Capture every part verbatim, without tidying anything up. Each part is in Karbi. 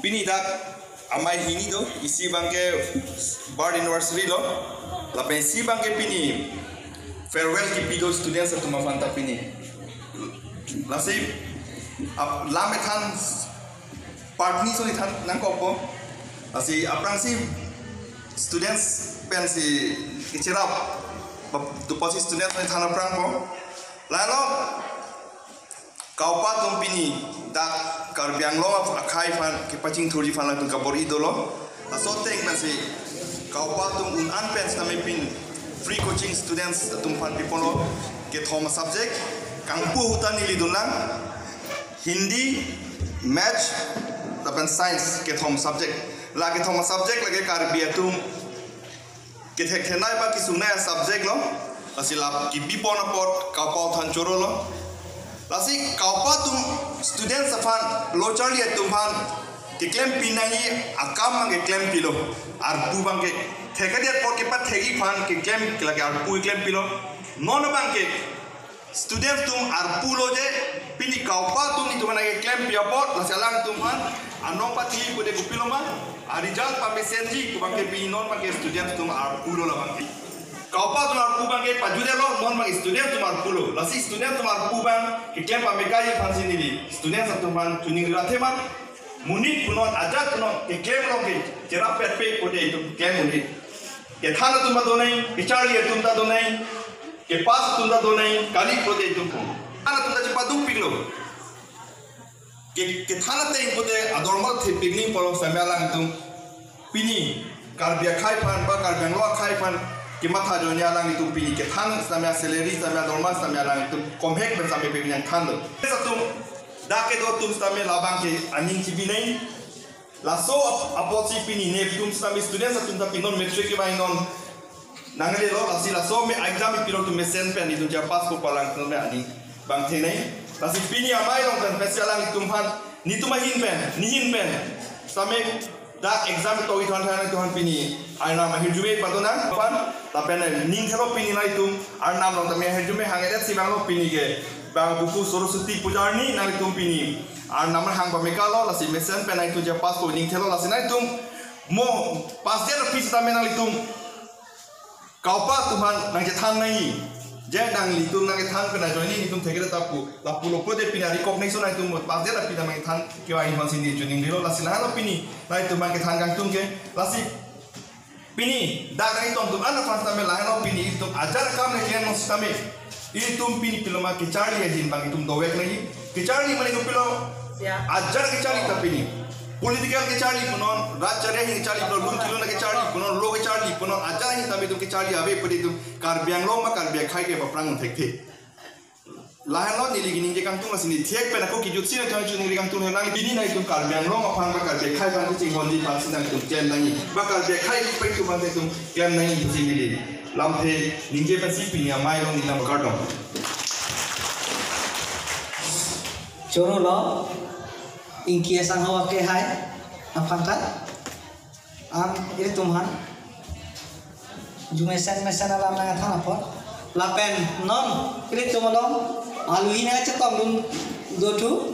Pini dak amei hini do, isi abangke birth anniversary lo, lapen isi abangke pini farewell kipi do students atum aphan ta pini. Lasi ap lam ethan part hini so ethan nangkokpo. Lasi aphrangsi students pensi ichirap, bap-, duposi students ethan aphrangpo. Lalo KAUPA atum pini dak Karbi Anglong akhei aphan kepachingthurji aphan latum kabor-i dolo. Laso ateng pensi KAUPA atum un-an pen sitame pini free coaching students atum aphan piponlo kethom subject, kangpu ahut ta neli dunlang, Hindi, Maths, lapen Science kethom subject. La kethom subject lake Karbi atum kethek thenei ba kesungnei subject lo, lasi la kibipon apot KAUPA atum chorolo. Lasi KAUPA atum students aphan, lo charli atum aphan keklem pinangji akam abang keklem pilo. Arpu abangke thekthedet apot kepathekji aphan keklem, lake arpu keklem pilo. Non abangke students atum arpu lo je, Pini kaupa atum netum aphan keklem pi apot, lasi alangtum aphan anong pathi pute kopiloma, a-result pamesenji pu abangke pini non abangke students atum arpu lo labangke. Kaupa atum arpu abangke pajut-etlo, non abang students atum arpu lo. Lasi students atum arpu abang keklem pamekaiji aphansi neli students atum aphan choningri athe ma, monit punon, ajat punon, keklem along ke cherap petpe pute itum keklem un-e. Kethan atum ta do nai, kecharli atum ta do nai, kepass atum ta do nai, kali pute itum pu. Kethan atum ta chepadukpiklo. Ke, kethan ateng pute adorma thepik nangji pulo sitame alangtum pini Karbi akhei aphan ba Karbi Anglong akhei aphan kematha ajoine alangtum pini kethan sitame, salary sitame, adorma sitame alangtum komhek pen sitame pini nangthan do. Atum dak kedo atum sitame labangke aning chibi nai. Laso ap-, apotsi pini netum sitame students atum ta pinon matric kevang non nanglelo, lasi laso me exam ipilo atum mesen pen itum chepass ko pu alangtum me aning bangthe nai. Lasi pini amei along pen pensi alangtum aphan netum ahin pen, nehin pen sitame dak exam to ithon than ithon pini arnam ahirjume padonang aphan, lapen ning thelo pini nangtum arnam along tame ahirjume hang-et si vanglo pini ke bang buku Saraswati Puja arni nangtum pini arnam hang pamekalo, lasi mesen pen nangtum chepass ko ning thelo, lasi nangtum mo pass det aphi sitame nangtum kaupa atum aphan nangchethan nangji. Je nanglitum nangkethan pen ajoine netum thekre ta pu, lapulo pute pini recognition nangtum mo pass det aphi ta nangthan kevangji aphansi neli choningrilo, lasi lahenlo pini nangtum aphan kethan kangtung ke, lasi pini dak nangtum atum an aphan sitame lahenlo pini itum ajat akam le klem non sitame itum pini piloma kecharli ahin abang itum dovek nangji. Kecharli mane kopilo? Ya. Ajat kecharli ta pini. Political kecharli punon, rajcharya ahin kecharli punon, lun kelun akecharli punon, lo kecharli punon, ajat ahin sitame itum kecharli ave pute itum Karbi Anglong ma Karbi akhei ke paprang thekthe. Lahenlo neli kaningje kangtung, lasi neli thek pen ako kejutsi nangtum aphan choningri kangtung, nang pini nangtum Karbi Anglong aphan ba Karbi akhei aphan kachinghonji aphansi nangtum klem nangji. Ba Karbi akhei akhei atum aphan itum klem nangji pusi neli lamthe ningje pensi pini amei along neli lam kardom. Choro lo, Ingki asangho akehai aphan ta. Ang ilitum aphan arjumesen mesen alam nangthan apot. Lapen non ilitum along alohi nangchetongdun dothu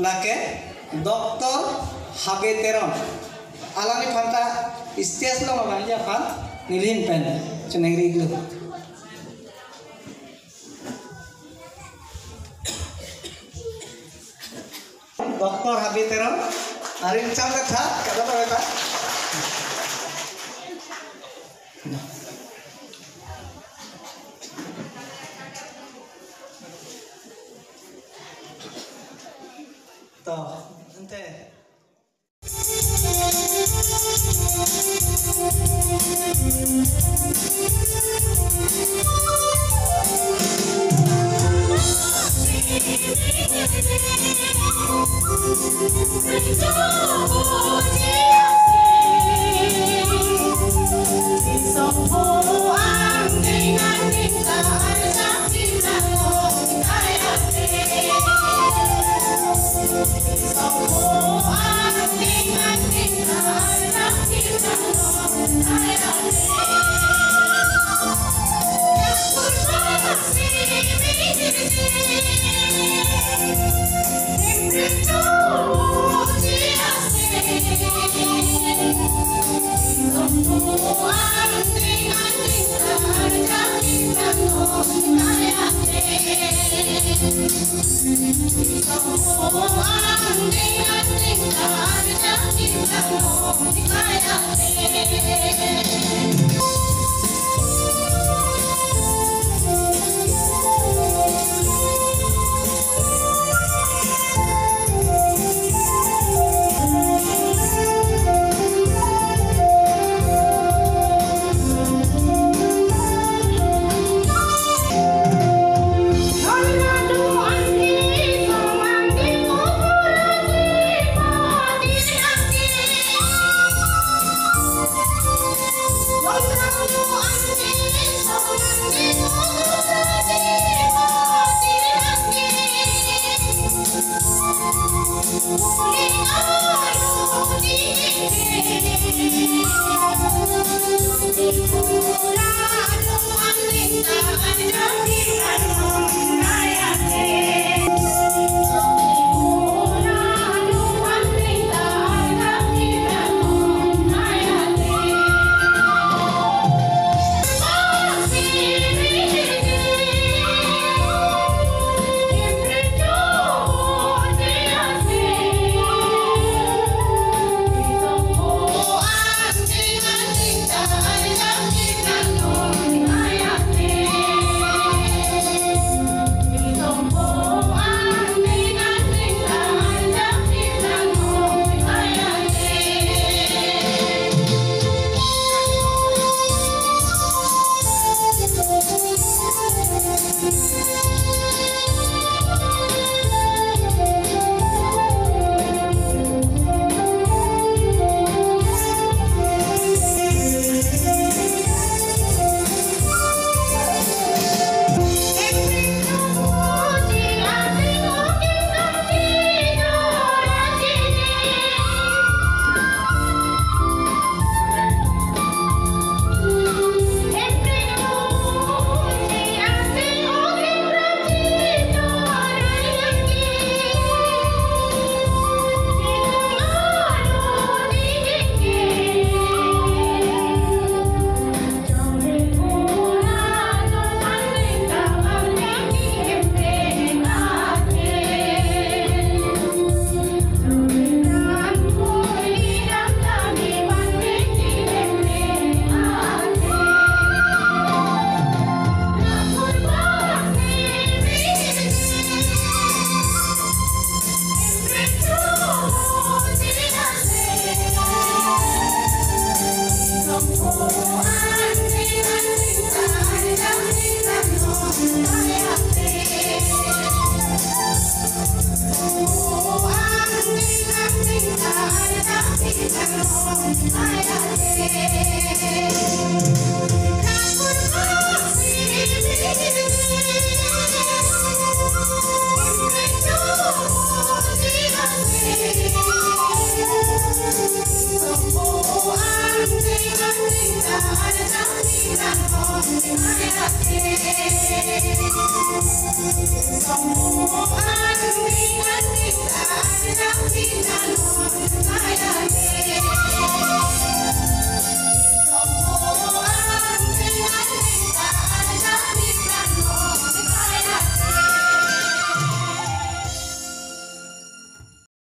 lake Doctor Habe Teron. Alangliphan ta stage along abang aphan neli ahin pen choningri-iklo. Doctor Habe Teron, aring cham katha, kada apa kata? Toh, ante.